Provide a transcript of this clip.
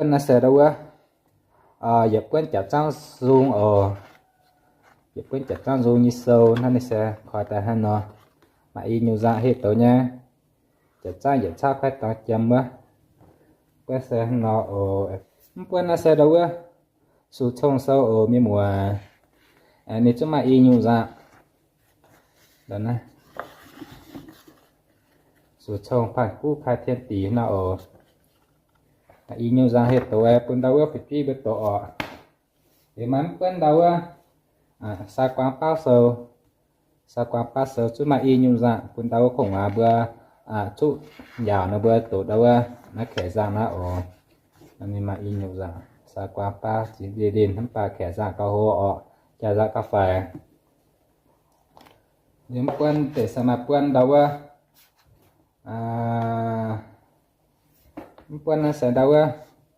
Buonv naaiv se ndau wuov, yietc buonv jaax zaangv nzung oc. Yietc buonv jaax zaangv nzung nyei sou naaiv ninh se koi daaih hnangv nor. Maaih i nyungc nzangc heh douz nyei. Jaax zaangv yietc caqv kuaaiv dorngx jiem wuov. Buonv se hnangv nor oc. Mv buonv naaiv se ndau wuov, suc cong sou oc mienh muoz. Ninh zungv maaih i nyungc nzangc. Suc cong panh guv kai tien dic nor oc. I nyungc nzangc heh douz bun ndau wuov fu'jueiv mbuo doqc oc. Liuz maaih mv buonv ndau wuov, saa guaang baav sou. Saa guaang baav sou zungv maaih i nyungc nzangc bun ndau wuov kungx muangx mbuo zuqv njaaux nor mbuo doqc ndau wuov naaiv kaeqv nzangc naaiv oc. Ninh maaih i nyungc nzangc, saa guaang baav ziex ndin, mv baac kaeqv nzangc gauh hlo oc, jaax nzangc gauh faix. Liuz mv buonv deix se maaih buonv ndau wuov, mv buonv naaiv se ndau wuov,